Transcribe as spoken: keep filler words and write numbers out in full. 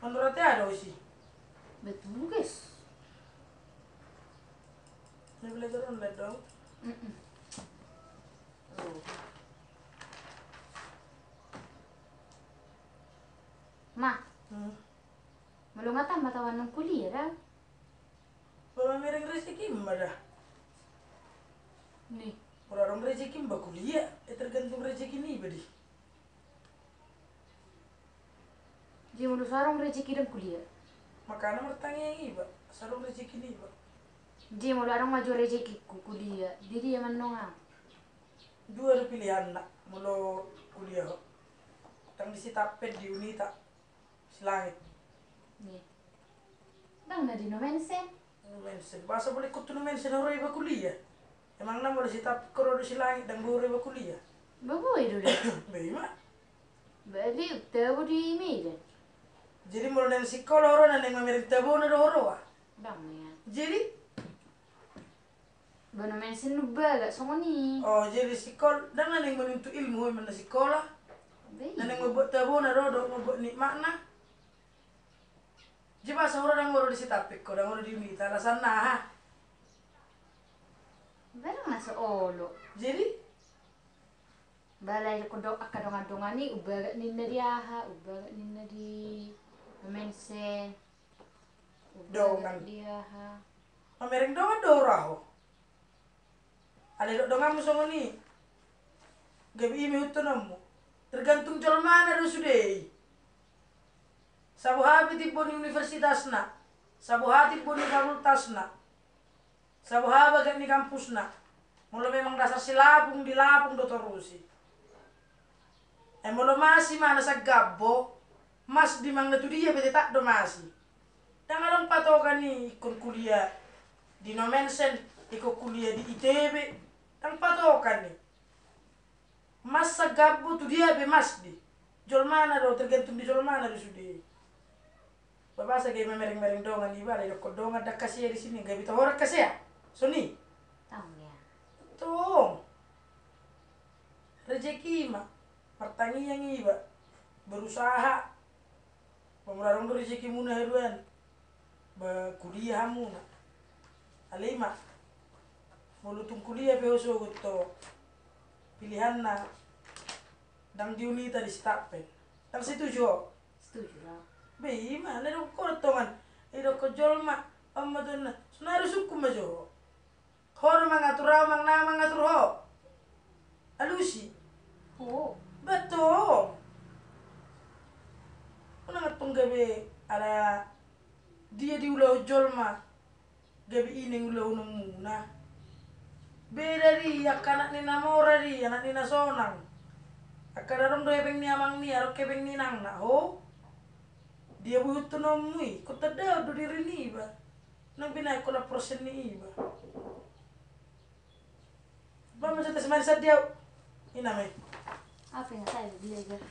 Menurut ada usi. Betul guys. Ini belajar online dong. Mm-mm. Oh. Ma. Hmm. Molo nga tamba tawanon kuliah da. Molo mamereng rezeki ma da. Ni. Molo adong rezeki ma kuliah, eh, tergantung rezeki ni iba di. Jadi molo so adong rezeki dang kuliah. Makana martangiang iba, so adong rezeki ni iba. Jadi molo adong ma jo rezeki ku kuliah, jadi ia mannonga. Dua do pilihanna molo kuliah ho. Dang di Sitampek, di Unita, Silangit. Ni. Dang na di Nommensen. Nommensen. Boasa boi ikut tu Nommensen ro iba kuliah? Emang na molo Sitampek ro do Silangit dang boi ro iba kuliah? Ba boi do da. Ba ima. Ba di tabo di Medan. Jadi molo naeng sikola ro na naeng mamereng tabona do ro ah. Dang ya. Jadi Ba Nommensen nubaga songon i. Oh, jadi sikol, dang na naeng manuntut ilmu ho ima na sikola. Ba i. Na naeng mambuat tabona do, do mambuat nikmatna. Jadi boasa ro dang ro di Sitampek ho, dang ro di Unita, alasanna aha? Ba dang na so olo. Jadi? Ba alai do angka dongan-dongan i, umbaga ninna di aha, umbaga ninna di Nommensen. Dongan. Dia ha. Mamereng dongan do ro ho. Alai didok donganmu songon i. Gabe i ma ihuthononmu. Tergantung jolmana do sude i. Saboha pe timbo ni universitasna. Saboha timbo ni fakultasna. Saboha bagak ni kampusna. Molo memang dasar silapung, dilapung do torus i. Ai molo masi ma na sanggambo, masdi manang na tu dia pe tetap do masi. Dang adong patokan i ingkon kuliah di Nommensen, ingkon kuliah di ITB. Dang patokan i. Mas sanggambo tu dia pe masdi. Jolmana do, tergantung di jolmana do sude. Ba boasa gabe mamereng-mereng dongan iba, alai dokkon dongan dang hasea di sini, gabe tahoran hasea. Songon i. Tong ya. Tong. Rezeki ma. Martangiang iba. Berusaha. Ba molo adong do rezekimuna haduan. Ba kuliah hamuna. Alai ma. Molo tung kuliah pe ho sogot ho. Pilihanna. Dang di Unita, di Sitampek. Dang setuju ho. Setuju lah. Ba ima, na didok ho tongan. Didok ho jolma, on ma tutu na. Sonari sungkun ma jo ho. Ho do mangatur au, manang na mangatur ho? Alusi. Ho. Ba tong. Unang antong gabe ala dia diulahon jolma. Gabe i naeng ulahononmuna. Beda di angka anak ni na mora di anak ni na sonang. Angka na adong do hepeng ni amang ni, adong hepeng ni inangna ho. Dia boi ihuthononmu i, ingkon tanda do diri niba. Nang binahen holan persen ni iba. Ba ma jo teh manis di au. Ina me. Apa yang saya belajar?